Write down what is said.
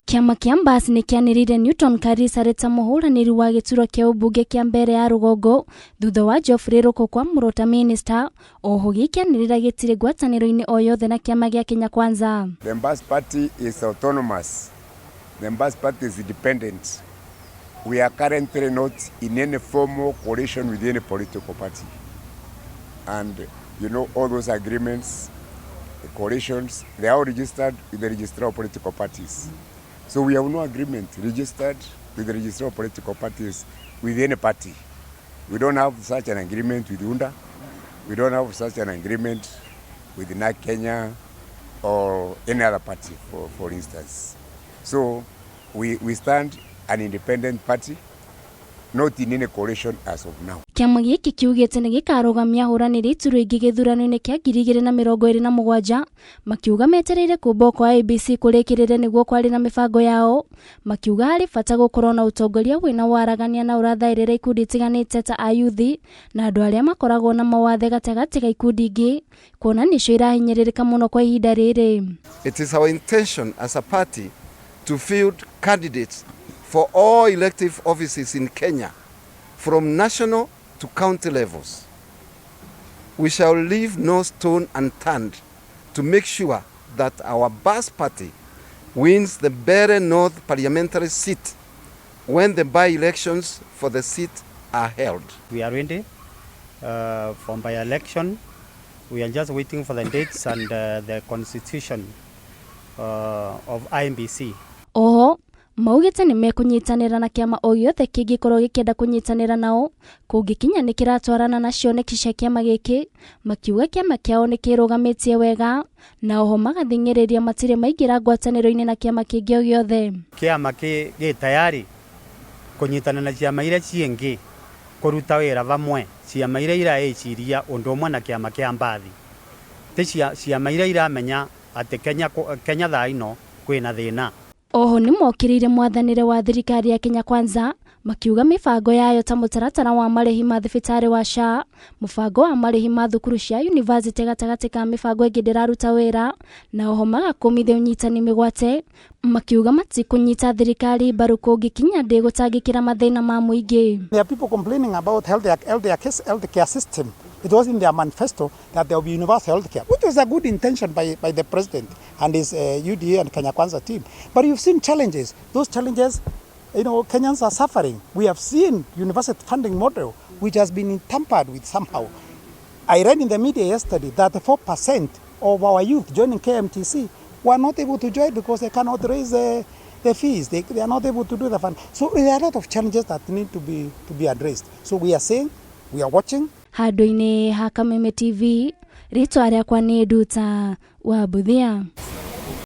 Kĩama kĩa Mbas nĩ kĩanĩrĩire Newton Karisa arĩ ta mũhũranĩri wa gĩturwa kĩa ũmbunge kĩa Mbeere ya rũgongo thutha wa Geoffrey Ruku kwamũrwo ta minista. Oho gĩkĩanĩrĩra gĩtirĩ ngwatanĩro-inĩ o yothe na kĩama gĩa Kenya Kwanza. The Mbas party is autonomous. The Mbas party is independent. We are currently not in any formal coalition with any political party. And you know all those agreements, the coalitions, they are all registered with the registrar of political parties. So we have no agreement registered with the registrar of political parties with any party. We don't have such an agreement with UNDA. We don't have such an agreement with NARC Kenya or any other party, for instance. So we stand an independent party, not in any coalition as of now. Kĩama gĩkĩ kiugĩte nĩ gĩkarũgamia ahũranĩri iturwa ingĩ gĩthurano-inĩ kĩa 2027, makiuga metereire kũmbwo kwa IEBC kũrĩkĩrĩre nĩguo kwarĩ na mĩbango yao. Makiuga harĩ bata gũkorwo na ũtongoria wĩna waragania na ũrathaĩrĩra ikundi itiganĩte ta ayuthi na andũ arĩa makoragwo na mawathe gatagatĩ ga ikundi ingĩ, kuona nĩcio irahinyĩrĩrĩka mũno kwa ihinda rĩrĩ. It is our intention as a party to field candidates for all elective offices in Kenya, from national to county levels. We shall leave no stone unturned to make sure that our Bas party wins the Mbeere North parliamentary seat when the by-elections for the seat are held. We are ready for by-election. We are just waiting for the dates and the constitution of IEBC. Oho maugĩte nĩ mekũnyitanĩra na kĩama o gĩothe kĩngĩkorwo gĩkĩenda kũnyitanĩra nao kũngĩkinya nĩ kĩratwarana na cioneki cia kĩama gĩkĩ. Makiuga kĩama kĩao nĩ kĩrũgamĩtie wega, na oho magathing'ĩrĩria matirĩ maingĩra ngwatanĩro-inĩ na kĩama kĩngĩ o gĩothe. Kĩama gĩ tayari kũnyitana na ciama iria ciĩngĩ kũruta wĩra vamwe, ciama iria iraĩciria ũndũ ũmwe na kĩama kĩa Mbathi, ti ciama iria iramenya atĩ Kenya thaa ino kwĩna thĩna. Oho nĩ mokĩrĩire mwathanĩre wa thirikari ya Kenya Kwanza, makiuga mĩbango yayo ta mũtaratara wa marĩhi ma thibitarĩ wa SHA, mũbango wa marĩhi ma thukuru cia yunivasĩtĩ gatagatĩ ka mĩbango ĩngĩ ndĩraruta wĩra, na oho magakũmithia ũnyitani mĩgwate, makiuga matikũnyita thirikari mbaru kũngĩkinya ndĩgũtangĩkĩra mathĩna ma mũingĩ. There are people complaining about health care system. It was in their manifesto that there will be universal health care, which was a good intention by the president and his UDA and Kenya Kwanza team. But you've seen challenges. Those challenges, Kenyans are suffering. We have seen university funding model, which has been tampered with somehow. I read in the media yesterday that 4% of our youth joining KMTC were not able to join because they cannot raise the fees. They are not able to do the fund. So there are a lot of challenges that need to be addressed. So we are saying, we are watching. Handũ-inĩ ha Kameme TV, rĩtwa rĩakwa nĩ Nduta wa Mbuthia.